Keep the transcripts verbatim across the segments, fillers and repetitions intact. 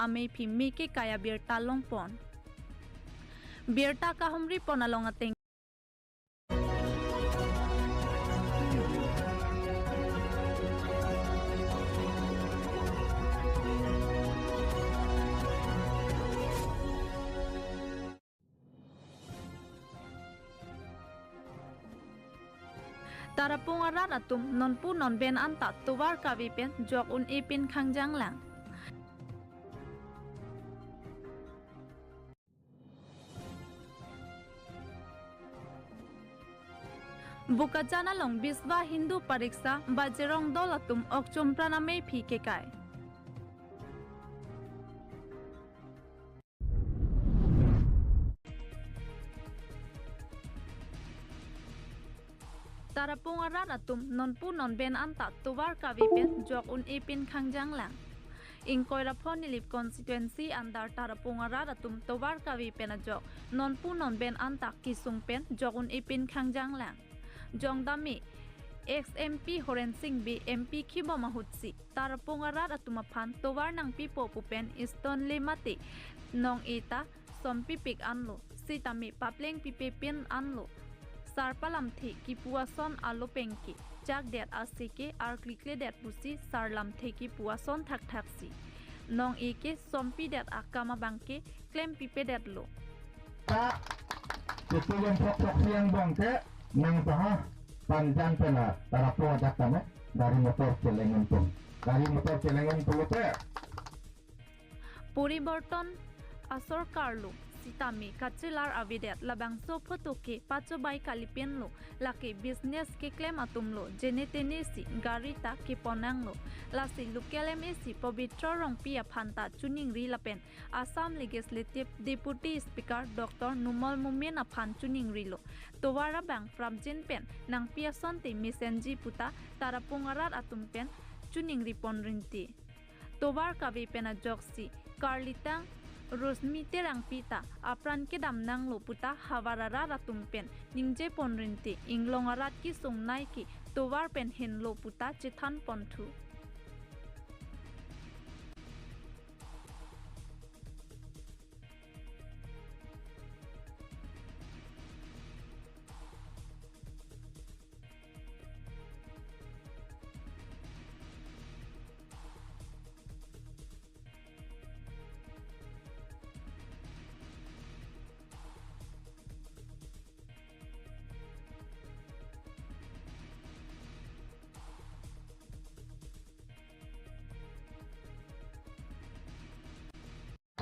amephi meke kai abirta longpon. Birta kahumri pon along ateng. Tarapung arat atum nonpu nonben anta tovar kave pen jok un-e pin khangjang lang. Bokajan along Biswa Hindu Pariksa Bajrang Dal atum okchum pran amephi kekai. Tarapung arat atum nonpu nonben anta tovar kave pen jok un-e pin khangjang lang. Ingkoi ra pho Nilip constituency under Tarapung arat atum tovar kave pen ajok nonpu nonben anta kesung pen jok un-e pin khangjang lang. Jongdam me ex M P Horen Sing Bey M P kibom ahutsi Tarapung arat atum aphan tovar nangpipo pu pen Stanley mate nong-e ta sompipik anlo, sitame papleng pipe pin anlo. Sar palamthe kipu ason alo penke chakdet aseke arklikledet pusi sar lamthe kipu ason thakthaksi nong-e ke sompidet akam abangke klempipedetlo. Ta, itu yang sok sok siang bangke, nang paha, panjan pela, tarapo ajak tame, gari motor chelengun pun. Gari motor chelengun pun te. Poriborton asorkar lo, sitame kachelar avedet labangso photo ke pachobai kalipin lo, lake business keklem atum lo, jene tene si gari ta keponang lo. Lasi local M A C Pabitra Rongpi aphan ta choningri lapen Assam Legislative Deputy Speaker Doctor Numal Momin aphan choningrilo. Tovar abang prapjin pen nangpi asonte mesenji puta Tarapung arat atum pen choningri pon rinti. Tovar kave pen ajoksi karlitang Rosmi Terangpi ta apran kedam nanglo puta havar arat atum pen ningje pon rinti, inglong arat kesung nai ke tovar pen henlo puta chethan ponthu.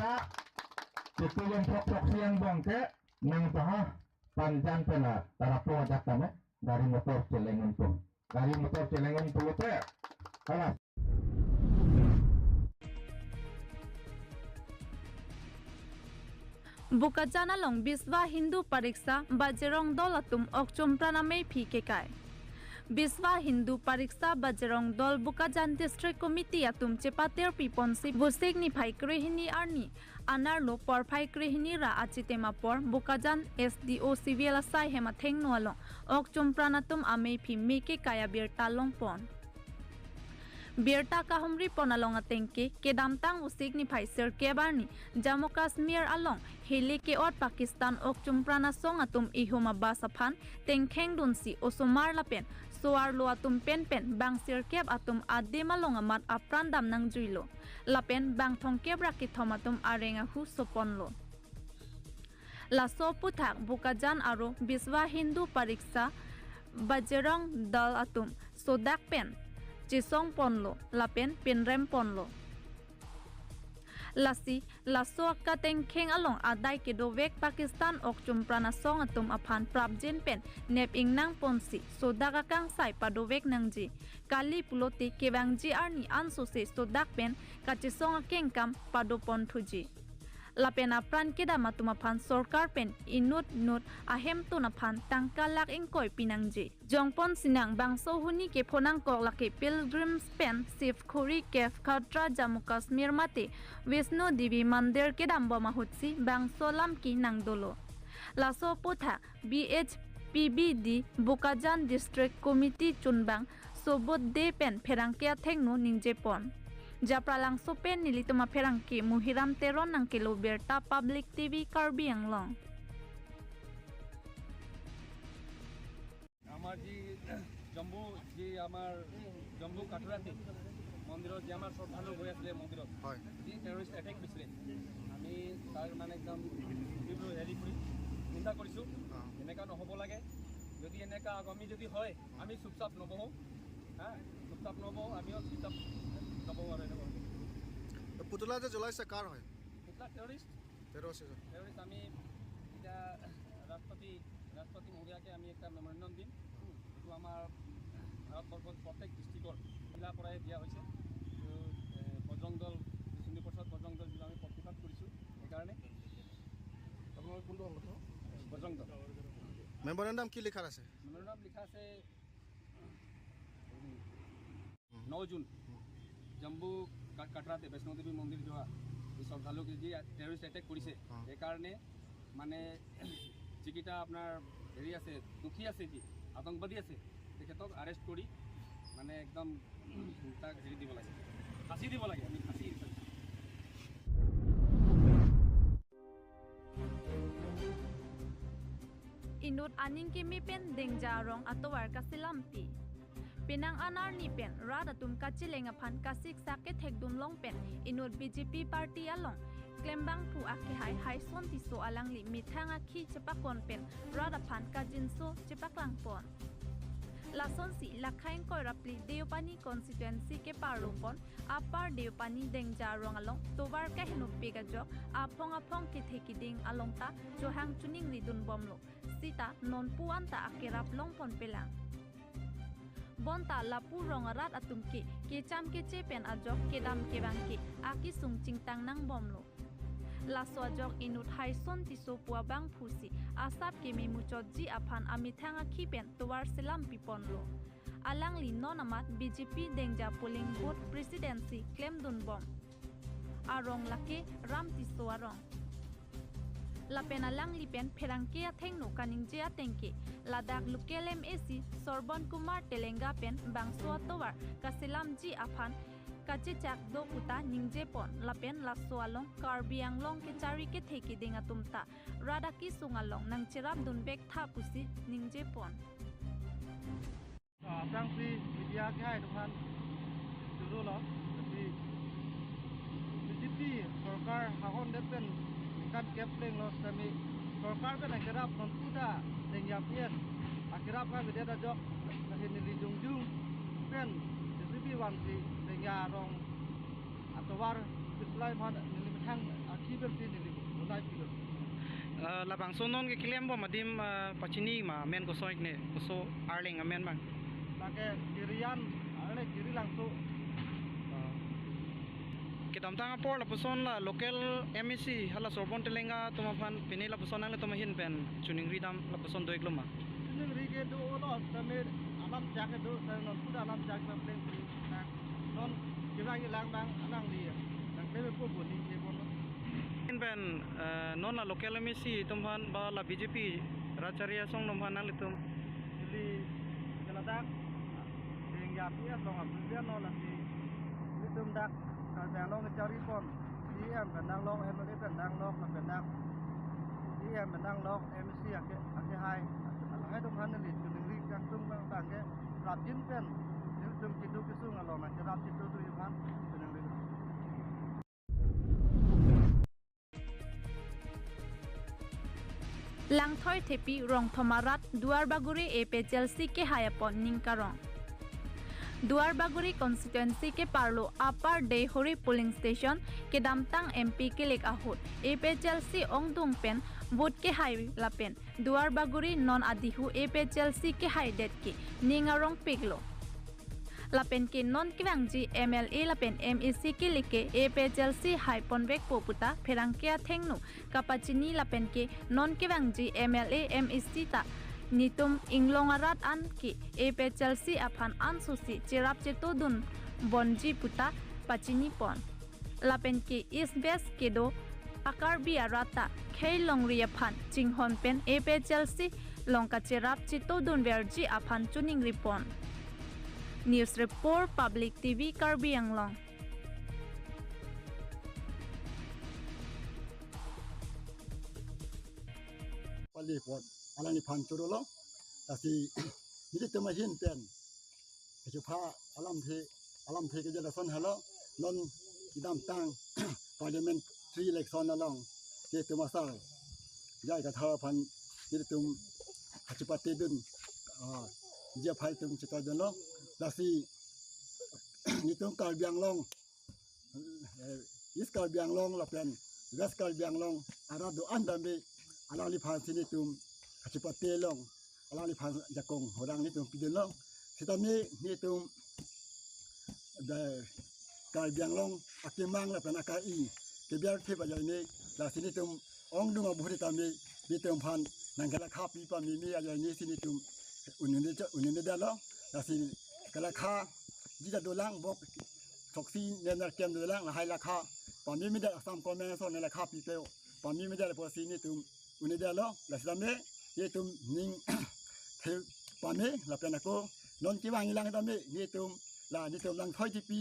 Ta, itu yang sok sok siang bangke, nang paha, panjan pela, tarapo ajak tame, gari motor chelengun pun. Gari motor chelengun pun te. Kalas. Bokajan along Biswa Hindu Pariksa Bajrang Dal atum okchum pran amephi kekai. Biswa Hindu Pariksa Bajrang Dal Bokajan District Committee atum chepatir piponsi Vosik niphai krehini arni anerlo porphai krehini ra achitim apor Bokajan S D O Civil asai hem athengno along okchum pran atum amephi meke kai abirta longpon. Birta kahumri pon along atengke, kedamtang Vosik niphai sirkep arni Jammu Kashmir along heli ke-ot Pakistan okchum pran asong atum ihum abus aphan tengkheng dunsi osomar lapen so-arlo atum penpen bang sirkep atum adim along amat apran dam nangjuilo. Lapen bang thomkep ra kethom atum areng ahu soponlo. Laso aphuthak Bokajan aro Biswa Hindu Pariksa Bajrang Dal atum sodak pen chesong ponlo lapen pinrem ponlo. Lasi laso akatengkheng along adai kedovek Pakistan okchum pran asong atum aphan prapjin pen nep ingnang ponsi sodak akangsai padovek nangji. Kali pulote kevangji arni ansose sodak pen kachesong akengkam pado ponthuji. Lapen apran kedam atum aphan sorkar pen inut nut ahemtun aphan tangka lakh ingkoi pinangji. Jongpon sinang bangso huni kepho nangkok lake pilgrims pen Shiv Khuri Cave Katra Jammu Kashmir mate Vaishno Devi Mandir kedambom ahutsi bangso lam ke nangdolo. Laso aphuthak B H P B D Bokajan District Committee chunbang Sobot De pen pherangke athengno ningjepon. Japralangso pen nelitum apherangke Muhiram Teron nangkelo birta, Public T V Karbi Anglong. আমাৰ যি জম্মু, যি আমাৰ জম্মু কাঠুৰাতে মন্দিৰত যি আমাৰ শ্ৰদ্ধালু গৈ আছিলে মন্দিৰত, হয়। যি টেৰৰিষ্ট এটেক দিছিলে, আমি তাৰ মানে একদম তীব্ৰ হেৰি কৰি নিন্দা কৰিছোঁ। অ। এনেকুৱা নহ'ব লাগে। যদি এনেকুৱা আগামী যদি হয়, আমি চুপচাপ নবহোঁ, হা, চুপচাপ নবহোঁ, আমিও চুপচাপ নবহোঁ আৰু এনেকুৱা হ'ব। তো পুতলা যে জ্বলাইছে কাৰ হয়? পুতলা টেৰৰিষ্ট। টেৰৰিষ্ট। টেৰৰিষ্ট। আমি এতিয়া ৰাষ্ট্ৰপতি ৰাষ্ট্ৰপতি মহোদয়াকে আমি এটা মেমৰেণ্ডাম দিম। এইটো আমাৰ ভাৰতবৰ্ষত প্ৰত্যেক ডিষ্ট্ৰিক্টৰ জিলাৰ পৰাই দিয়া হৈছে। এইটো, এ, বজৰং দল, বিষ্ণুপ্ৰসাদ বজৰং দল বুলি আমি প্ৰতিবাদ কৰিছোঁ। সেইকাৰণে আপোনালোকৰ কোনটো সংগঠন? বজৰং দল। মেমৰেণ্ডাম কি লিখাৰ আছে? মেমৰেণ্ডাম লিখা আছে ন জুন জম্মু কা- কাটৰাতে বৈষ্ণো দেৱী মন্দিৰ যোৱা এই শ্ৰদ্ধালুকে যি টেৰৰিষ্ট এটেক কৰিছে, অ। সেইকাৰণে মানে যিকেইটা আপোনাৰ হেৰি আছে, দুখী আছে, যি আতংকবাদী আছে, তেখেতক আৰেষ্ট কৰি মানে একদম তাক হেৰি দিব লাগে, ফাঁচী দিব লাগে। আমি ফাঁচী বিচাৰিছোঁ। Inut aning keme pen Dengja arong atovar kaselampi. Penang anerni pen rat atum kacheleng aphan kasiksak kethekdun long pen inut B J P party along klembangphu akehai Haison Tisso alangli methang akhi chepakon pen rat aphan kajinso chepaklangpon. Lasonsi Lakhaing Koirapli Deopani constituency keparlopon Upper Deopani Dengja arong along tovar kahenopik ajok aphong aphong kethe keding along ta chohang choningri dunbomlo. Sita non puan ta akerap longpon pelang. Bonta lapu rong arat atum ke kecham keche pen ajok kedam kevang ke akesung chingtang nangbomlo. Laso ajok inut Haison Tisso pu abangphusi asap keme muchotji aphan amethang akhi pen tovar selampiponlo. Alangli non amat B J P Dengja polling booth presidency klemdunbom arong lake Ram Tisso arong. Lapen alangli pen pherangke athengno kaningje ateng ke ladak local M A C Sorbon Kumar Telenga pen bangso atovar kaselamji aphan kachechak do puta ningjepon lapen laso along Karbi Anglong kechari kethe keding atum ta rat akesung along nangcherapdunbek tha pusi ningjepon. Aphrangsi media kehai atum aphan choro lo, tapi B J P sorkar hahon det pen kan kep plenglo sitame sorkar pen akerap nonpu ta Dengja P S akerap kavedet ajok, lahin neli jongjung pen J C B vansi Dengja arong atovar pislai aphan neli methang akhi pensi neli bonai pilo. Eh, labangso non keklembom adim, eh, pachini ma amen koso ikne, koso arleng amen bang? Lake Girian, arle Giri Langso. Eh, kedamtang apor lapuson la local M A C hala Sorbon Telenga atum aphan pini lapuson nanglitum ahin pen choningri dam lapuson do-iklo ma? Choningri kedo lo, sitame alam chak kedo, sitame nonpu ta alam chak na pleng pleng. Non kevang kelang abang alangli nangklempo pu ningjeponlo. Pen, eh, non la local M A C atum aphan ba la B J P rat chari asong atum aphan nanglitum? Neli ke ladak Dengja P S along abibian non lasi nelitum dak Karbi Anglong kecharipon C E M pen nanglok, M L A pen nanglok, lapen dak C E M pen nanglok, M A C ake, akehai, lahai atum aphan neli choningri kangtung abang abang ke rapjin pen nelitum keduk kesung along nangcherap chitudun aphan choningri. Langthoi Thepi Rongthom arat Duarbagori A P H L C kehai apon ning karong. Duarbagori constituency keparlo Upper Deihori polling station kedamtang M P kelek ahut A P H L C ongdung pen vote kehai lapen Duarbagori non adihu A P H L C kehaidet ke ning arongpiklo. Lapen ke non kevangji M L A lapen M A C kelek ke A P H L C haiponvekpo puta pherangke athengno kapachini lapen ke non kevangji M L A M A C ta netum inglong arat an ke A P H L C aphan ansosi cherap chetudun bonji puta pachinipon. Lapen ke East West kedo a-Karbi arat ta khei longri aphan chinghon pen A P H L C along kacherap chetudunverji aphan choningripon. News Report, Public T V, Karbi Anglong. Kali apot alangliphan choro lo. Lasi nelitum ahin pen kachepha alamthe, alamthe kejut lason helo. Non kedamtang parliamentary election along nelitum asar J I Kathar aphan nelitum kachepatedun, ah, J I aphan itum chepatedunlo. Lasi nelitum Karbi Anglong, eh, East Karbi Anglong lapen West Karbi Anglong arat do-an dambe alangliphan si nelitum kachepate along alangliphan jakong horang nelitum pidunlo. Sitame nelitum, eh, Karbi Anglong akemang lapen akar-i kebiar thip ajoine, lasi nelitum ongdung abhuri tame nelitum aphan nangkelakha pi pameme ajoine si nelitum un-e, un-edetlo. Lasi kelakhaji ta dolang, bok throksi ne nerkep dolang, lahai lakha pamemedet, Assam Government ason ne lakha pipe pamemedet apotsi nelitum un-edetlo. Lasi tame nelitum ning the pame lapen ako non kevang-i lang tame nelitum la nelitum Langthoi Tipi,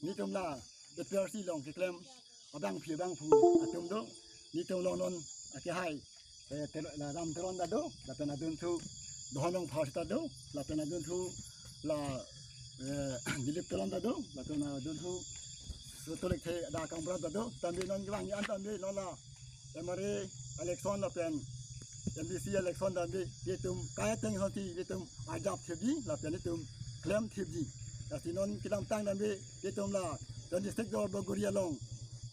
nelitum la A P R C along keklem abangpi abangphu atum do. Nelitum along non akehai, eh, Ter-, la Ram Teron ta do, lapen adunthu Dohon Rongphar sita do, lapen adunthu la, eh, Dilip Teron ta do, lapen adunthu Soto Lekthe ada Kambra ta do. Tame non kevang-i an tame non la M R A election lapen M D C election dambe nelitum kai ateng asonsi nelitum arjap thipji lapen nelitum klem thipji. Lasi non kedamtang dambe nelitum la twenty-six Duarbagori along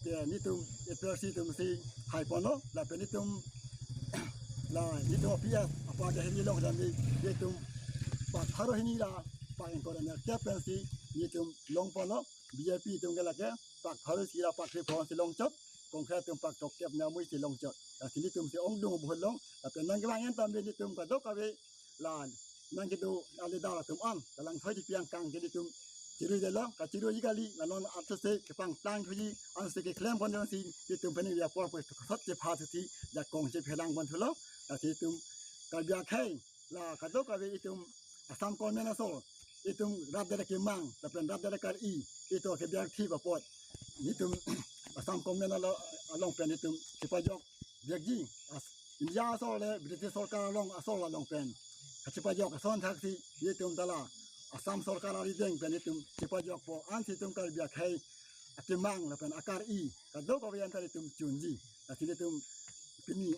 ke nelitum A P R C atum si haiponlo lapen nelitum la nelitum P S apa dahiri along dambe nelitum pak pharo hini la pak ingkoi ra nerkep pensi nelitum longponlo. B J P atum ke lake pak pharo isi ra pak phli phonsi longchot, Congress atum pak throkkep ne amui si longchot. Lasi nelitum si ongdung abhulong, lapen nangkevang-i an tame nelitum kadokave la nangkedo alida atum an, la Langthoi Tipi angkang ke nelitum chiruidetlo, kachiruiji kali, la non artose kepangplang thuji ansi keklempon jongsi nelitum pen apor apor sot chepha thusi jakong chephelangpon thulo. Lasi nelitum Karbi akhei la kadokave itum Assam Government aso, itum rat det akemang lapen rat det akar-i, itum kebiar thip apot nelitum Assam Government alo along pen itum chepajok biakji. As-, India aso le British sorkar along aso along pen kachepajok ason thaksi itum ta la Assam sorkar arideng pen itum chepajokpo ansi itum Karbi akhei akemang lapen akar-i kadokave an ta itum chunji. Lasi itum pini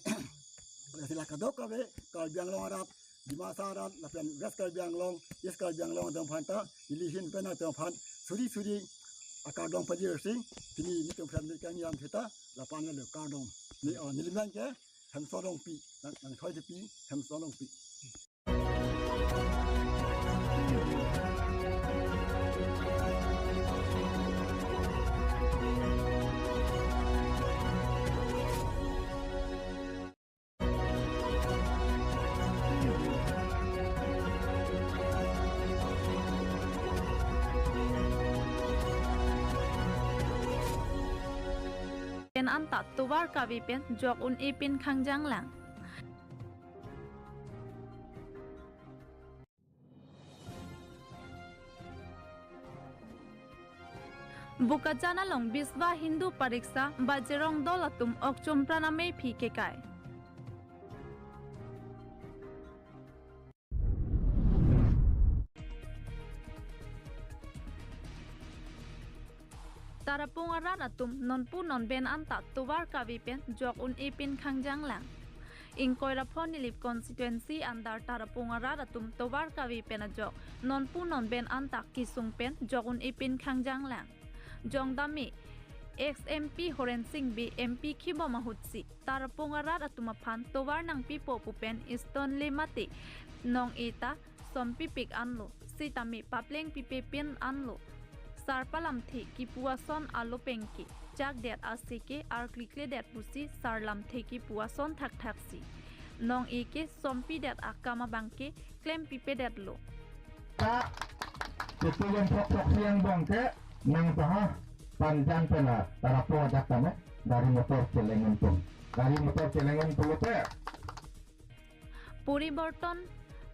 lasi la kadokave Karbi Anglong arat, Dimasa arat, lapen West Karbi Anglong, East Karbi Anglong atum aphan ta neli ahin pen atum aphan suri suri akardom pajirsi pini nelitum phan neli kangni am theta lapu-an lo kardom. Ni, oh, neli nang ke Hemso Rongpi, nang, Langthoi Tipi, Hemso Rongpi. Pen anta tovar kave pen jok un-e pin khangjang lang. Bokajan along Biswa Hindu Pariksa Bajrang Dol atum okchum pran amei phi kekai. Tarapung arat atum nonpu nonben anta tovar kave pen jok un-e pin khangjang lang. Ingkoi ra pho Nilip constituency under Tarapung arat atum tovar kave pen ajok nonpu nonben anta kesung pen jok un-e pin khangjang lang. Jongdam me ex M P Horen Sing Bey M P kibom ahutsi Tarapung arat atum aphan tovar nangpipo pu pen Easton le mate nong-e ta sompipik anlo, sitame papleng pipe pin anlo. Sar palamthe kipu ason alo penke chakdet aseke arklikledet pusi sar lamthe kipu ason thakthaksi nong-e ke sompidet akam abangke klempipedetlo. Ta, itu yang pokpok siang bangke, nang paha, panjan pela, tarapo ajak tame, gari motor chelengun pun. Gari motor chelengun pun te. Poriborton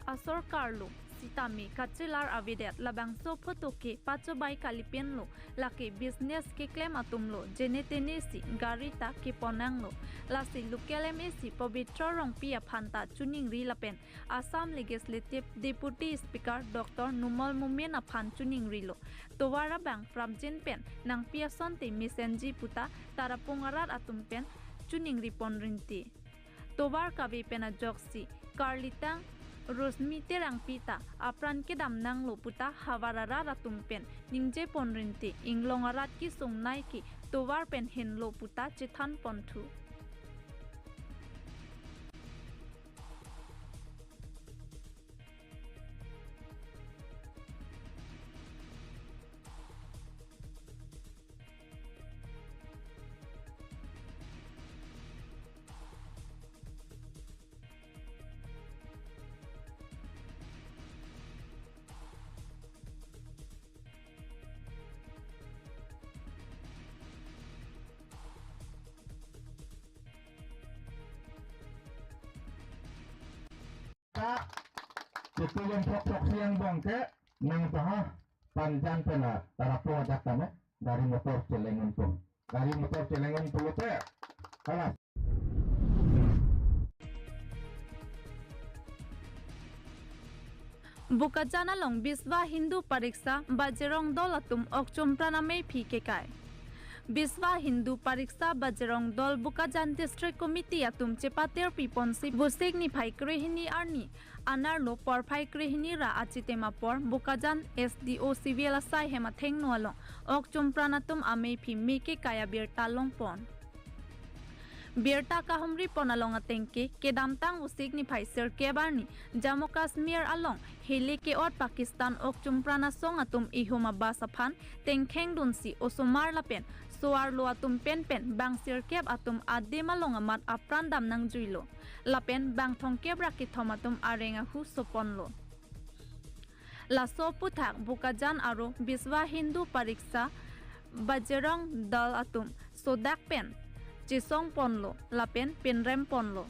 asorkar lo, sitame kachelar avedet, labangso photo ke pachobai kalipen lo, lake business keklem atum lo, jene tene si gari ta kepon nanglo. Lasi local M A C Pabitra Rongpi aphan ta choningri lapen Assam Legislative Deputy Speaker Doctor Numal Momin aphan choningrilo. Tovar abang prapjin pen nangpi asonte mesenji puta Tarapung arat atum pen choningri pon rinti. Tovar kave pen ajoksi karlitang Rosmi Terangpi ta apran kedam nanglo puta havar arat atum pen ningje pon rinti, inglong arat kesung nai ke tovar pen henlo puta chethan ponthu. Ta, situ yang thok thok siang bang ke, nang taha, panjan pela, tarapo ajak tame, gari motor chelengun po. Gari motor chelengun po te. Kalas. Bokajan along Biswa Hindu Pariksha Bajrang Dal atum okchum pran amei phi kekai. Biswa Hindu Pariksha Bajrang Dal Bokajan District Committee atum chepatir piponsi Vosik niphai krehini arni anerlo porphai krehini ra achitim apor Bokajan S D O Civil asai hem athengno along okchum pran atum amei phi me kekai abirta longpon. Birta kahumri pon along atengke, kedamtang Vosik niphai sirkep arni Jammu Kashmir along heli ke-ot Pakistan okchum pran asong atum ihum abas aphan tengkheng dunsi osomar lapen so-arlo atum penpen bang sirkep atum adim along amat apran dam nangjuilo. Lapen bang thomkep ra kethom atum areng ahu soponlo. Laso aputhak Bokajan aro Biswa Hindu Pariksha Bajrang Dal atum sodak pen chesong ponlo lapen pinrem ponlo.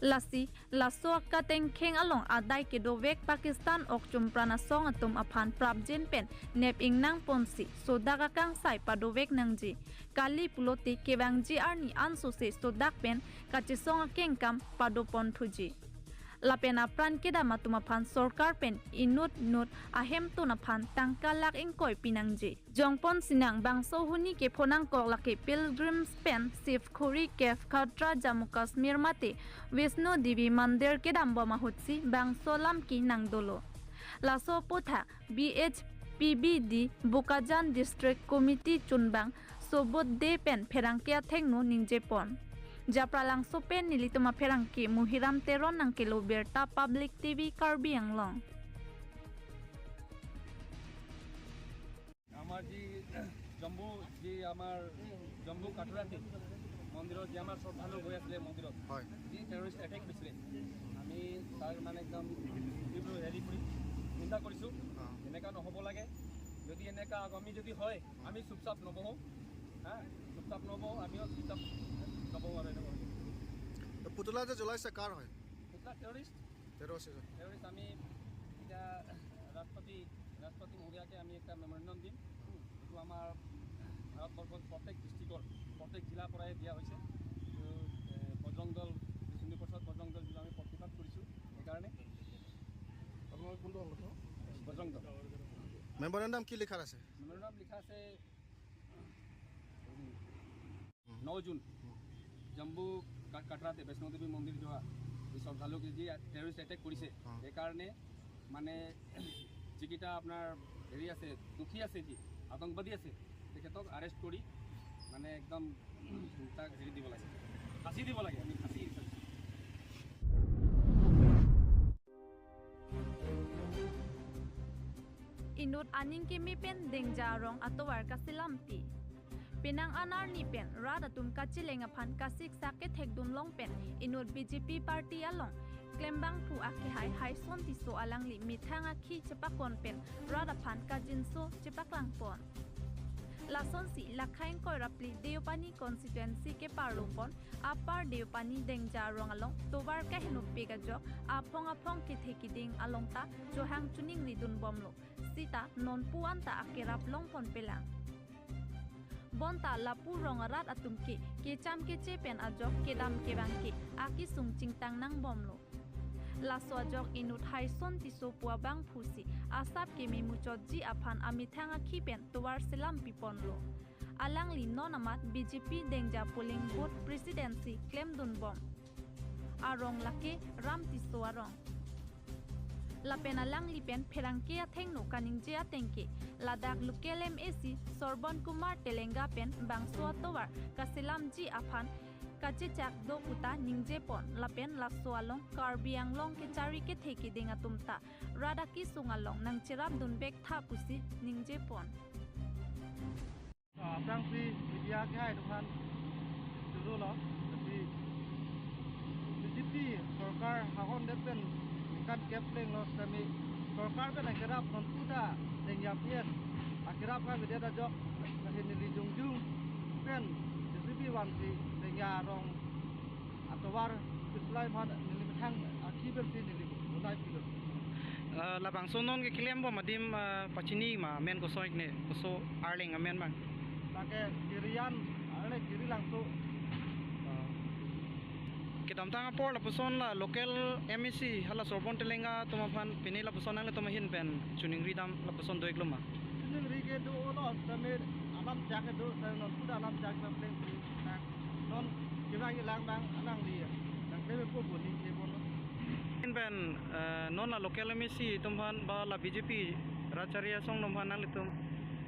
Lasi laso akatengkheng along adai kedovek Pakistan okchum pran asong atum aphan prapjin pen nep ingnang ponsi sodak akangsai padovek nangji. Kali pulote kevangji arni ansose sodak pen kachesong akengkam pado ponthuji. Lapen apran kedam atum aphan sorkar pen inut inut ahemtun aphan tangka lakh ingkoi pinangji. Jongpon sinang bangso huni kephonangkok lake pilgrims pen Shiv Khuri Cave Katra Jammu Kashmir mate Vaishno Devi Mandir kedam bom ahutsi bangso lam kenang dolo. Laso aputhak B H P B D Bokajan District Committee chunbang Sobot De pen pherangke athengno ningje pon. Japralangso pen nelitum apherangke Muhiram Teron nangkelo birta Public T V Karbi Anglong. আমাৰ যি জম্মু, যি আমাৰ জম্মু কাঠোৰাতে মন্দিৰত যি আমাৰ শ্ৰদ্ধালু গৈ আছিলে মন্দিৰত, হয়। যি টেৰৰিষ্ট এটেক হৈছিলে, আমি তাৰ মানে একদম তীব্ৰ হেৰি কৰি নিন্দা কৰিছোঁ। অ। এনেকুৱা নহ'ব লাগে। যদি এনেকুৱা আগামী যদি হয়, আমি চুপচাপ নবহোঁ, হা, চুপচাপ নবহোঁ, আমিও চুপচাপ নবহোঁ আৰু এনেকুৱা হৈ যাব। তো পুতলা যে জ্বলাইছে কাৰ হয়? পুতলা টেৰৰিষ্ট। টেৰৰিষ্ট। টেৰৰিষ্ট। আমি এতিয়া ৰাষ্ট্ৰপতি, ৰাষ্ট্ৰপতি মহোদয়াকে আমি এটা মেমৰেণ্ডাম দিম। এইটো আমাৰ ভাৰতবৰ্ষত প্ৰত্যেক ডিষ্ট্ৰিক্টৰ, প্ৰত্যেক জিলাৰ পৰাই দিয়া হৈছে। এইটো, এ, বজৰং দল, বিষ্ণুপ্ৰসাদ বজৰং দল বুলি আমি প্ৰতিবাদ কৰিছোঁ। সেইকাৰণে আপোনালোকৰ কোনটো সংগঠন? বজৰং দল। মেমৰেণ্ডাম কি লিখাৰ আছে? মেমৰেণ্ডাম লিখা আছে, ন জুন জম্মু কা-, কাটৰাতে বৈষ্ণো দেৱী মন্দিৰ যোৱা এই শ্ৰদ্ধালুকে যি টেৰৰিষ্ট এটেক কৰিছে, অ। সেইকাৰণে মানে যিকেইটা আপোনাৰ হেৰি আছে, দুখী আছে, যি আতংকবাদী আছে, তেখেতক আৰেষ্ট কৰি মানে একদম তাক হেৰি দিব লাগে, ফাঁচী দিব লাগে। আমি ফাঁচী হিচাপে Inut aning keme pen Dengja arong atovar kasilampi. Penang anerni pen rat atum kacheleng aphan kasiksak kethekdun long pen inut B J P party along klembangphu akehai Haison Tisso alangli methang akhi chepakon pen rat aphan kajinso chepaklang pon. Lasonsi Lakhaing Koirapli Deopani constituency keparlopon Upper Deopani Dengja arong along tovar kahenopik ajok aphong aphong kethe kiding along ta chohang choningri dunbomlo. Sita nonpu anta akerap longponpelang. Bonta lapu rong arat atum ke kecham keche pen ajok kedam kevang ke akesung chingtang nangbomlo. Laso ajok inut Haison Tisso pu abangphusi asap keme muchotji aphan amethang akhi pen tovar selam piponlo. Alangli non amat B J P Dengja polling booth presidency klemdunbom arong lake Ram Tisso arong. Lapen alangli pen pherangke athengno kaningje ateng ke ladak local M A C Sorbon Kumar Telenga pen bangso atovar kaselamji aphan kachechak do puta ningjepon lapen laso along Karbi Anglong kechari kethe kiding atum ta rat akesung along nangcherapdun bek tha pusi ningjepon. Aphrangsi media kehai atum aphan choro lo, tapi B J P sorkar hahon det pen ningkan kep plenglo sitame sorkar pen akerap nonpu ta Dengja P S akerap kavedet ajok, lasi neli jongjung pen J C B vansi Dengja arong atovar keselai aphan neli methang akhi pensi neli bonai pilo. Eh, labangso non keklembom adim, eh, pachini ma amen koso ikne, koso arleng amen bang? Lake Kirian, arleng Kirilangso. Eh, kedamtang apor lapuson la local M A C hala Sorbon Telenga atum aphan pine lapuson nanglitum ahin pen choningri dam lapuson do-iklo ma? Choningri ke do-olo, sitame alam chak ke do, sitame nonpu ta alam chak ta plengsi. Non kevang kelang abang alangli nangklempo pu ningjeponlo. Ahin pen, eh, non la local M A C atum aphan ba la B J P rat chari asong atum aphan nanglitum?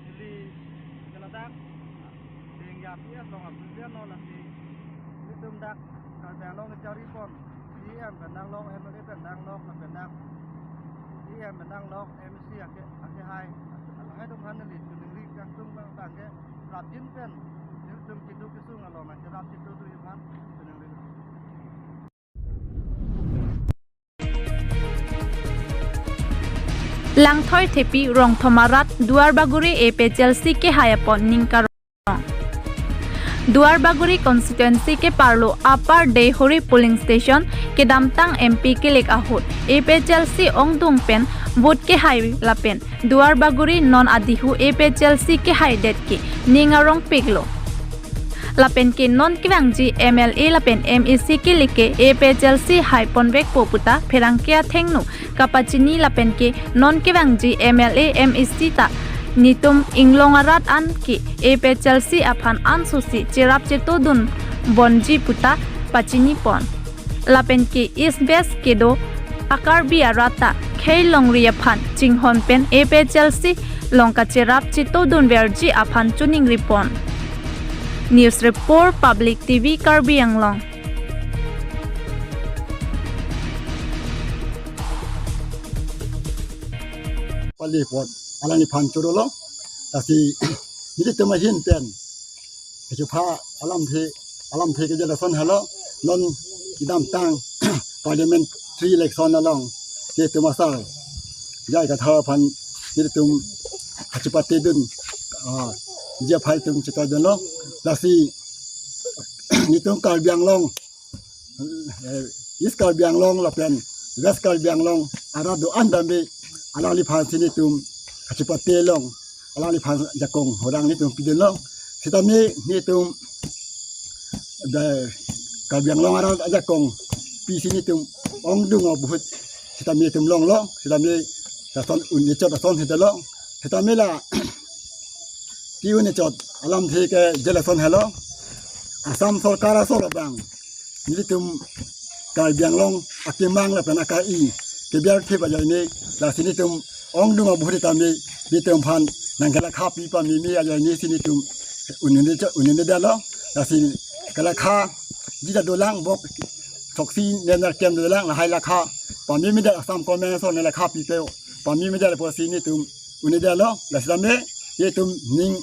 Neli ke ladak Dengja P S along abulian lo, lasi nelitum dak Karbi Anglong charipon C E M pen nanglok, M L A pen nanglok, lapen dak C E M pen nanglok, M A C ake, akehai, alangtum aphan neli choningri kangtung abang abang ke rapjin pen nelitum keduk kesung along nangcherap chitudun aphan choningri. Langthoi Thepi, Rongthom arat, Duarbagori A P H L C kehai apot ningkarong. Duarbagori constituency keparlo Upper Deihori polling station kedamtang M P kelek ahut A P H L C ongdung pen vote kehai lapen Duarbagori non adihu A P H L C kehaidet ke ning arongpiklo. Lapen ke non kevangji M L A lapen M A C ke lake A P H L C haiponvekpo puta pherangke athengno kapachini lapen ke non kevangji M L A M A C ta netum inglong arat an ke A P H L C aphan ansosi cherap chetudun bonji puta pachinipon. Lapen ke East West kedo a-Karbi arat ta khei longri aphan chinghon pen A P H L C along kacherap chetudunverji aphan choningripon. News Report, Public T V, Karbi Anglong. Pali apot alangliphan choro lo, lasi nelitum ahin pen kechupha alamthe, alamthe ke je lason helo, non kedamtang parliamentary election along netum asar J I Kathar aphan nelitum kachepatedun, ah, J I Kathar atum chetadunlo, lasi netum Karbi Anglong, eh, East Karbi Anglong lapen West Karbi Anglong arat do-an dambe alangliphan si netum kachepate long, alangliphan jakong horang netum pidun long. Sitame netum da Karbi Anglong arat ajakong pisi netum ongdung abahut sitame netum longlo, sitame lason un-echot ason hete long. Sitame la ke-un-echot alamthe ke je lason helo. Assam sorkar asor abang nelitum Karbi Anglong akemang lapen aka-i kebiar thip ajoine, lasi netum ongdung abahut tame netum aphan nangkelakha pi pameme ajoine si netum un-edetlo, un-edetlo, lasi kelakhaji ta dolang, bok thoksi nenar kem dolang, lahai lakha pameme det, Assam government ason ne lakha pipe pameme det apotsi netum un-edetlo, lasi tame netum ning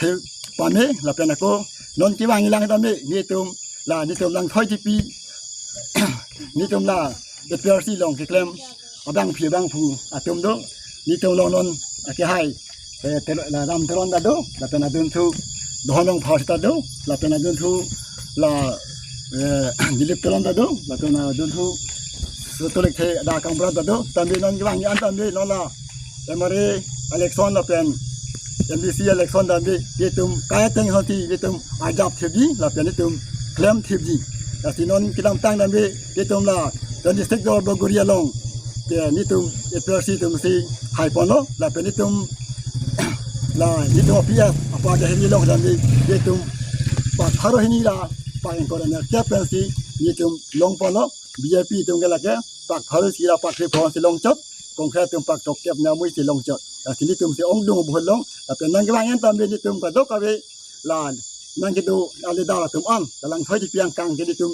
the pame lapen ako non kevang ilang tame netum la netum Langthoi Thepi, netum la A P H L C along keklem abangpi abangphu atum do, netum along non akehai eh, Ter-, la Ram Teron ta do, lapen adunthu Dohon Rongphar ta do, lapen adunthu la, eh, Dilip Teron ta do, lapen adunthu Sutolik the da Kambra ta do, tame non kevang an tame non la M R A election lapen M D C election tame itum kaya teng hoti itum ajap thebi lapen itum klem thebi. Lasi non kedamtang tame itum la twenty-six Dorbar Guri along ke itum A P H L C itum si hai ponlo lapen itum la itum P F apa dahri along tame itum pak pharo hini la pak ingkoi ra nerkep pensi itum long ponlo. B J P itum ke lake pak pharo isi ra pak kre phonsi longchot, Congress atum pak throk kep namui si longchot. Lasi itum si ongdung buhut long, lapen nangkevang an tame itum kadokave la nangkedo ale dal atum an, la Langthoi Tipi angkang ke itum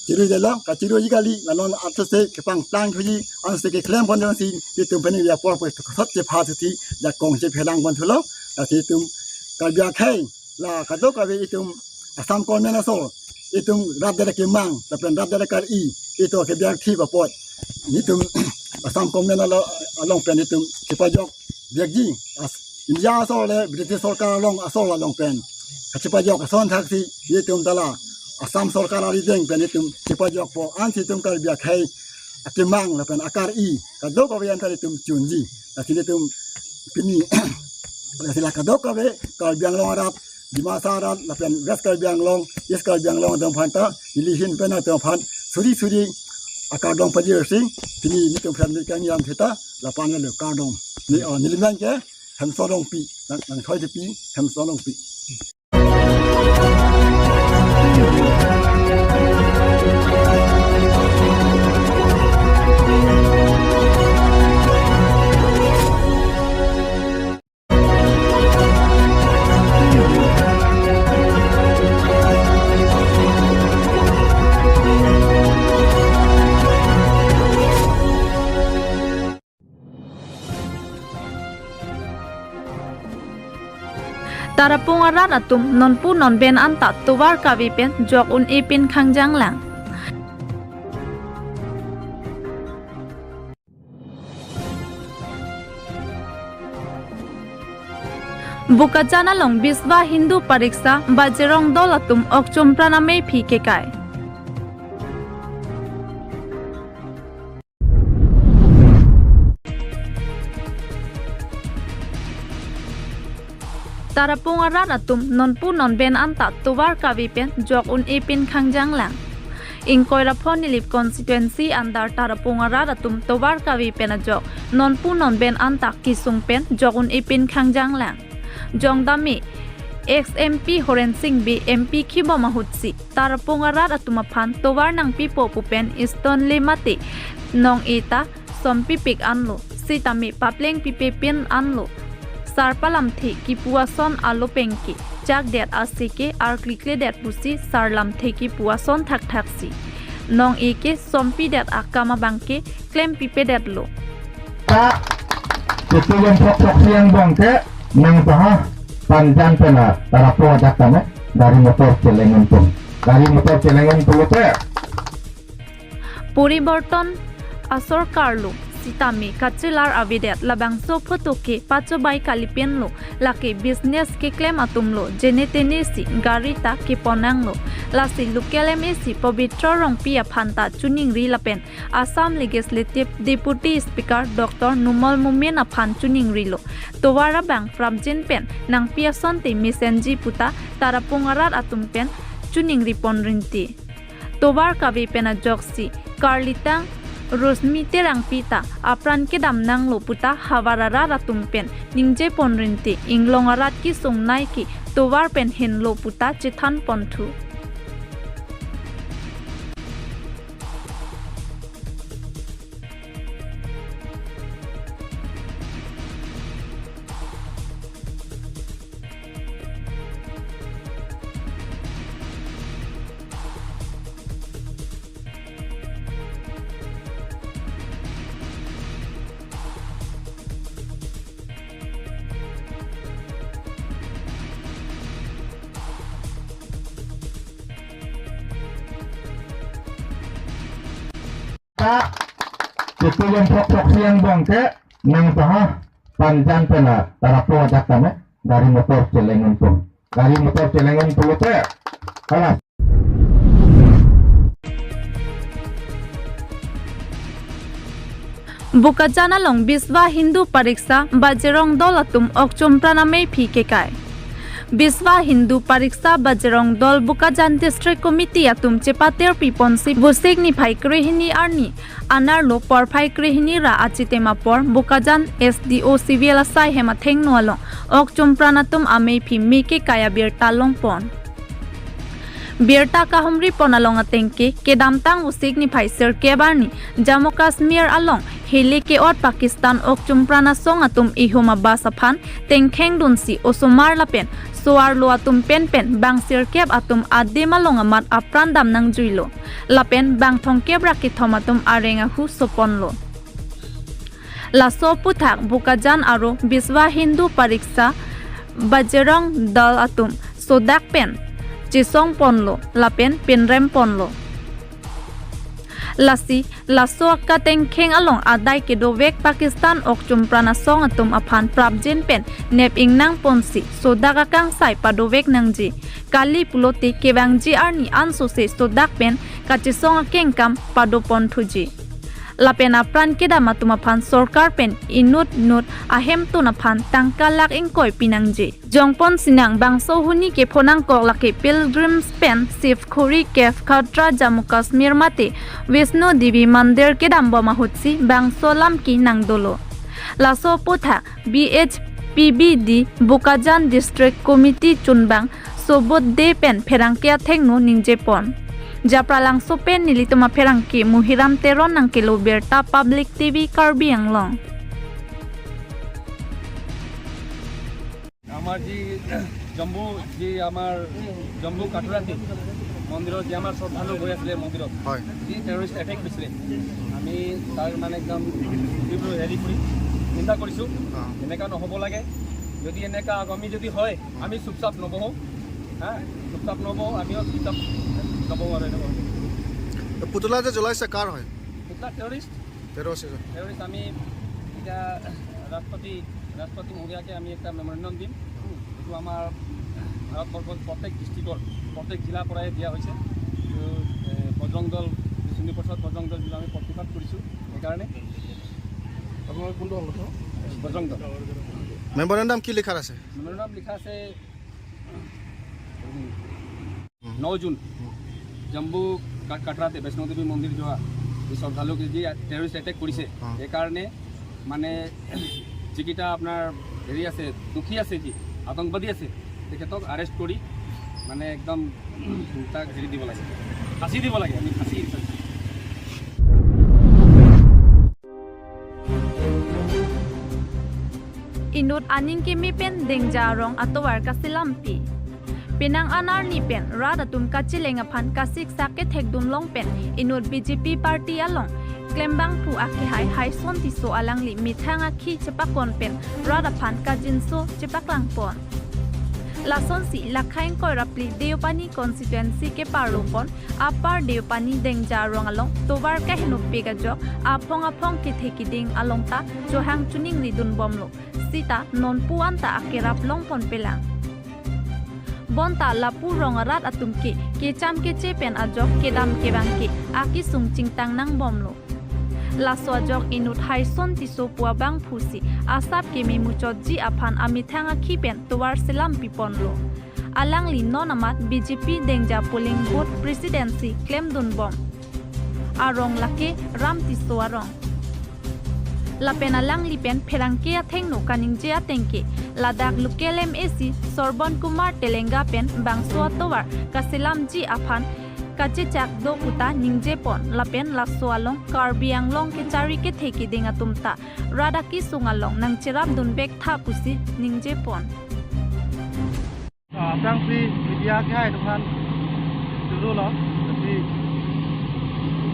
chiruidetlo, kachiruiji kali, la non athuse kepangplang thuji, ansi keklem pon si itum pen ya por pe khosot chepha thusi, jakong chephelang pon thulo, lasi itum Karbi akhei la kadokave itum Assam government aso, itum rat dere kemang, lapen rat dere kar-i, itum kebiar thi apot itum Assam government alo, along pen itum chepajok biakji, as India aso le British sorkar along aso along pen kachepajok ason thaksi itum ta la Assam sorkar arideng pen itum chepajokpo, ansi itum Karbi akhei akemang lapen akar-i kadokave an ta itum chunji. Lasi itum pini lasi la kadokave Karbi Anglong arat, Dimasa arat lapen West Karbi Anglong, East Karbi Anglong atum aphan ta neli ahin pen atum aphan suri suri akardom pajirsi, pini itum aphan neli kangyam theta lapu-an lo kardom. Ne, oh, neli amen ke Hemso Rongpi, Lang, Langthoi Tipi, Hemso Rongpi. Tarapung arat atum nonpu nonben anta tovar kave pen jok un-e pin khangjang lang. Bokajan along Biswa Hindu Pariksa Bajrang Dal atum okchom pran amei phi kekai. Tarapung arat atum nonpu nonben anta tovar kave pen jok un-e pin khangjang lang. Ingkoi ra pho Nilip constituency under Tarapung arat atum tovar kave pen ajok nonpu nonben anta kesung pen jok un-e pin khangjang lang. Jongdam me ex M P Horen Sing Bey M P kibom ahutsi Tarapung arat atum aphan tovar nangpipo pu pen Eastern le mate nong-e ta sompipik anlo, sitame papleng pipe pin anlo. Sar palamthe kipu ason alo penke chakdet aseke arklikledet pusi sar lamthe kipu ason thakthaksi nong-e ke sompidet akam abangke klempipedetlo. Ta, itu yang pokpok siang bangke nang baha pandan pena tarapo ajak kami dari motor celengan pun. Dari motor celengan pun te. Poriborton asorkar lo, sitame kachelar avedet labangso photo ke pachobai kalipin lo, lake business keklem atum lo, jene tene si gari ta kepon nanglo. Lasi local M A C Pabitra Rongpi aphan ta choningri lapen Assam Legislative Deputy Speaker Doctor Numal Momin aphan choningrilo. Tovar abang prapjin pen nangpi asonte mesenji puta Tarapung arat atum pen choningri pon rinti. Tovar kave pen ajoksi karlitang Rosmi Terangpi ta apran kedam nanglo puta havar arat atum pen ningje pon rinti, inglong arat kesung nai ke tovar pen henlo puta chethan ponthu. Ta, itu yang pokpok siang bangke nang baha Anjan pen la, tarapo ajak tame, gari motor cheleng unpon. Gari motor cheleng unpon lote, kalas. Bokajan along Biswa Hindu Pariksha Bajrang Dal atum okchum pran amei phi kekai. Biswa Hindu Pariksha Bajrang Dal Bokajan District Committee atum chepatir piponsi Vosik niphai krehini arni anerlo porphai krehini ra achitim apor Bokajan S D O Civil asai hem athengno along okchum pran atum amei phi mei kekai abirta longpon. Birta kahumri pon along atengke, kedamtang Vosik niphai sirkep arni Jammu Kashmir along hili ke-ot Pakistan okchum pran asong atum ihum abas aphan tengkheng dunsi osomar lapen so-arlo atum penpen bang sirkep atum adim along amat apran dam nangjuilo. Lapen bang thomkep ra kethom atum areng ahu soponlo. Laso aputhak Bokajan aro Biswa Hindu Pariksha Bajrang Dal atum sodak pen chesong ponlo lapen pinrem ponlo. Lasi laso akatengkheng along adai kedovek Pakistan okchum pran asong atum aphan prapjin pen nep ingnang ponsi sodak akangsai padovek nangji. Kali pulote kevangji arni ansose sodak pen kachesong akengkam padopon thuji. Lapen apran kedam atum aphan sorkar pen inut nut ahemtun aphan tangka lakh ingkoi pinangji. Jongpon sinang bangso huni kephonangkok lake pilgrims pen Shiv Khuri Cave Katra Jammu Kashmir mate Vaishno Devi Mandir kedambom ahutsi bangso lamki nangdolo. Laso aputhak B H P B D Bokajan District Committee chunbang Sobot De pen pherangke athengno ningjepon. Japralangso pen nelitum apherangke Muhiram Teron nangkelo birta Public T V Karbi Anglong. আমাৰ যি জম্মু, যি আমাৰ জম্মু কাটৰাতে মন্দিৰত যি আমাৰ শ্ৰদ্ধালু গৈ আছিলে মন্দিৰত, হয়। যি টেৰৰিষ্ট এটেক হৈছিলে, আমি তাৰ মানে একদম তীব্ৰ হেৰি কৰি নিন্দা কৰিছোঁ। অ। এনেকা নহ'ব লাগে। যদি এনেকা আগামী যদি হয়, আমি চুপচাপ নবহোঁ, হা, চুপচাপ নবহোঁ, আমিও চুপচাপ নবহোঁ আৰু এনেকুৱা হ'ব। তো পুতলা যে জ্বলাইছে কাৰ হয়? পুতলা টেৰৰিষ্ট। টেৰৰিষ্ট এজন। টেৰৰিষ্ট আমি এতিয়া ৰাষ্ট্ৰপতি, ৰাষ্ট্ৰপতি মহোদয়াকে আমি এটা মেমৰেণ্ডাম দিম। এইটো আমাৰ ভাৰতবৰ্ষত প্ৰত্যেক ডিষ্ট্ৰিক্টৰ, প্ৰত্যেক জিলাৰ পৰাই দিয়া হৈছে। এইটো, এ, বজৰং দল, বিষ্ণুপ্ৰসাদ চক্ৰৱৰ্তী বজৰং দল বুলি আমি প্ৰতিবাদ কৰিছোঁ। সেইকাৰণে আপোনালোকে কোনটো সংগঠন? বজৰং দল। মেমৰেণ্ডাম কি লিখাৰ আছে? মেমৰেণ্ডাম লিখা আছে ন জুন, জম্মু কা-, কাটৰাতে বৈষ্ণো দেৱী মন্দিৰ যোৱা যি শ্ৰদ্ধালুকে যি টেৰৰিষ্ট এটেক কৰিছে, অ। সেইকাৰণে মানে যিকেইটা আপোনাৰ হেৰি আছে, দুখী আছে, যি আতংকবাদী আছে, তেখেতক আৰেষ্ট কৰি মানে একদম তাক হেৰি দিব লাগে, ফাঁচী দিব লাগে, আমি ফাঁচী বিচাৰিছোঁ। Inut aning keme pen Dengja arong atovar kaselampi. Penang anarni pen rat atum kacheleng aphan kasiksak kethekdun long pen inut B J P party along klembangphu akehai Haison Tisso alangli methang akhi chepakon pen rat aphan kajinso chepaklangpon. Lasonsi lakha ingkoi ra phli Deopani constituency keparlopon Upper Deopani Dengja arong along tovar kahenopik ajok aphong aphong kethe keding along ta chohang choningri dunbomlo. Sita nonpu anta akerap longponpelang. Bonta lapu rong arat atum ke kecham keche pen ajok kedam kevang ke akesung chingtang nangbomlo. Laso ajok inut Haison Tisso pu abangphusi asap keme muchotji aphan amethang akhi pen tovar selampiponlo. Alangli non amat B J P Dengja polling booth presidency klemdunbom arong lake Ram Tisso arong. Lapen alangli pen pherangke athengno kaningje atengke ladak local M A C Sorbon Kumar Telenga pen bangso atovar kaselamji aphan kachechak do puta ningjepon lapen laso along Karbi Anglong kechari kethe keding atum ta rat akesung along nangcherapdun vektha pusi ningjepon. Ah, aphrangsi media kehai atum aphan dolo, lasi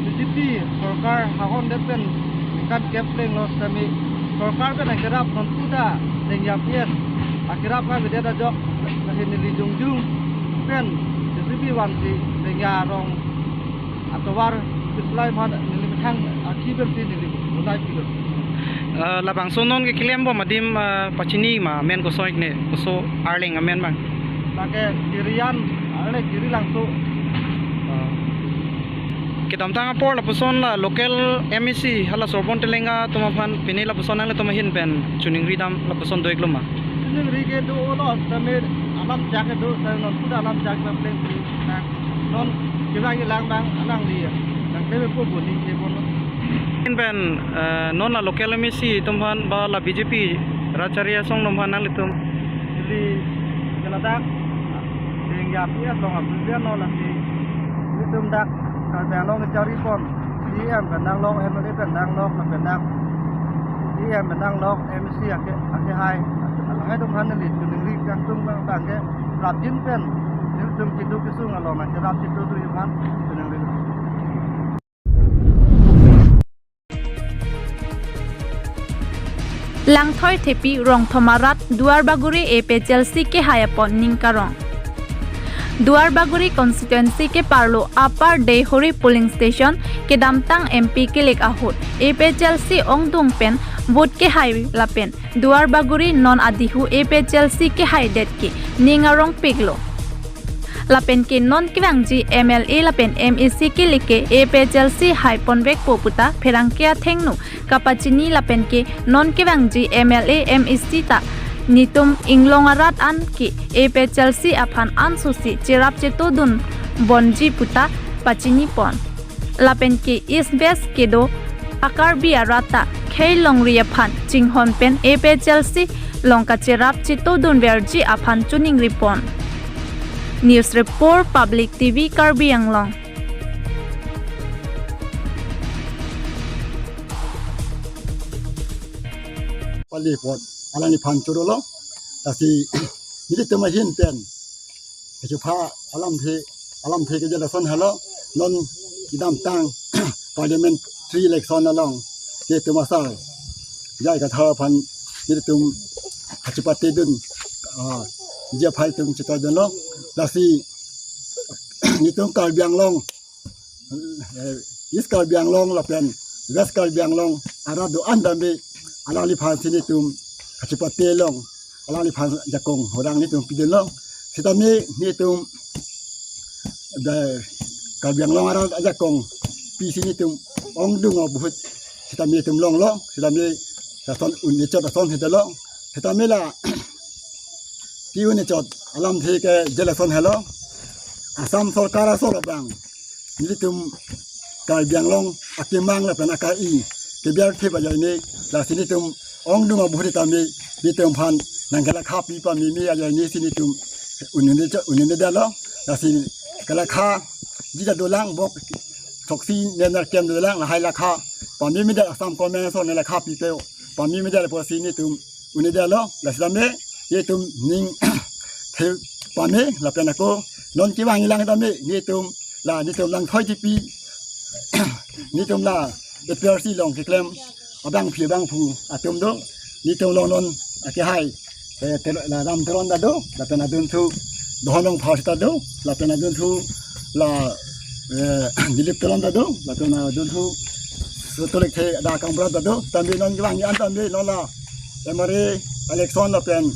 B J P sorkar hahon det pen ningkan kep plenglo sitame sorkar pen akerap nonpu ta Dengja P S akerap kavedet ajok, lasi neli jongjung pen J C B vansi Dengja arong atovar pislai aphan neli methang akhi pensi neli bonai pilo. Ah, labangso non keklem bom adim, ah, pachini ma amen koson ikne, koson arleng amen bang. Lake Jirian, ale Jiri Langso. Ah. Kedamtang apor lapuson la local M A C, hala Sorbon Telenga atum aphan pine lapuson nanglitum ahin pen choningri dam lapuson do-iklo ma? Choningri ke do-olo, tame alam jak ke do, tame non puda alam jak na pleng pleng. Na non kevang kelang bang alangli nangklemepo pu ning ke bono. Ahin pen, eh, non la local M A C atum aphan ba la B J P rat chari asong atum aphan nanglitum ili keladak dengya P S along abulian non lasi ilitum dak Karbi Anglong charipon, C E M pen nanglok, M L A pen nanglok, lapen dak C E M pen nanglok, M A C ake, ake hai. Lahai atum aphan neli choningri kangtung bang bang ke rapjin pen nelitum keduk kesung along nangcherap chetu tu aphan choningri. Langthoi Thepi Rongthom arat Duarbagori A P H L C kehai apot ning karong. Duarbagori constituency keparlo Upper Deihori polling station kedamtang M P kelek ahut A P H L C ongdung pen vote kehai lapen Duarbagori non adihu A P H L C kehaidet ke ning arongpiklo. Lapen ke non kevangji M L A lapen M A C kelek ke A P H L C haiponvekpo puta pherangke athengno kapachini lapen ke non kevangji M L A M A C ta netum inglong arat an ke A P H L C aphan ansosi cherap chetudun bonji puta pachinipon. Lapen ke East West kedo a-Karbi arat ta khei longri aphan chinghon pen A P H L C along kacherap chetudunverji aphan choningripon. News Report, Public T V Karbi Anglong. Pali apot alangliphan chorolo, lasi nelitum ahin pen kachepha alamthe, alamthe kejelasan helo, non kedamtang parliamentary election along netum asar J I Kathar aphan nelitum kachepatedun, ah, J I aphai atum chetadunlo, lasi netum Karbi Anglong, eh, East Karbi Anglong lapen West Karbi Anglong arat do-an dambe alangliphan si netum kachepate long, alangliphan ajakong horang netum pidunlo. Sitame netum, eh, Karbi Anglong arat ajakong pisi netum ongdung ahut sitame netum longlo, sitame lason un-e chot ason sitame long. Sitame la ke-un-e chot alamthe kejelasan helo. Assam sorkar asor abang nelitum Karbi Anglong akemang lapen akar-i kebiar thip ajoine, lasi netum ongdung ahut tame netum aphan nangkelakha pi pameme ajoine si netum un-e chot, un-e detlo. Lasi kelakhaji ta dolang, bok throksi nenar kem dolang, lahai lakha pamemedet, Assam government asor nelakha pipe pamemedet apotsi netum un-e detlo. Lasi tame netum ning the pame lapen ako non kevang kelang tame netum la, netum Langthoi Thepi, netum la A P H L C along keklem abangpi abangphu atum do, netum along non akehai, eh, Tel-, la Ram Teron ta do, lapen adunthu Dohon Rongphar ta do, lapen adunthu la, eh, Dilip Teron ta do, lapen adunthu Soto Lekthe da Kambra ta do, tame non kevang an tame non la M R A election lapen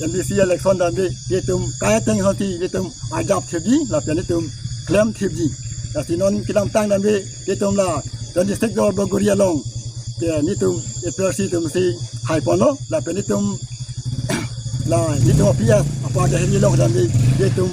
M D C election tame netum kai ateng hoti netum arjap thipji lapen netum klem thipji. Lasi non kedamtang tame netum la twenty-six Duarbagori along ke netum A P H L C atum si haiponlo, lapen netum la netum P S apa dahiri along tame netum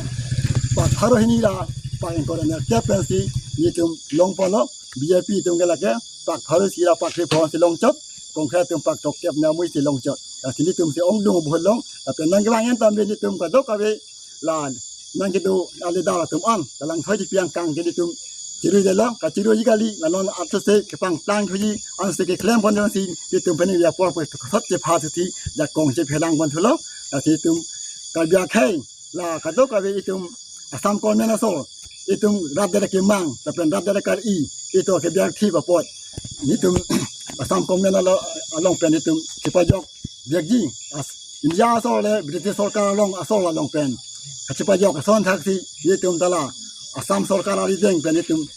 pak pharo hini la pak ingkoi ra nerkep pensi netum longponlo. B J P atum ke lake pak pharo isi ra pak krepho si longchot, Congress atum pak throkkep nermui si longchot. Lasi netum si ongdung ahut long, lapen non kevang an tame netum kadokave la nangkedo ale dal atum an, la Langthoi Thepi angkang ke netum chirui detlo, kachiruiji kali, la non athuse kepangplang thuji, ansi keklempon dun si netum pen apor pu thot chepha thusi ajakong chephelangpon thulo. Lasi netum Karbi akhei la kadokave itum Assam government asor, itum rat det akemang lapen rat det akar-i, itum kebiar thip apot netum Assam government alo-, along pen itum chepajok vekji. As-, India asor le British sorkar along asor along pen kachepajok ason thaksi itum ta la Assam sorkar arideng pen itum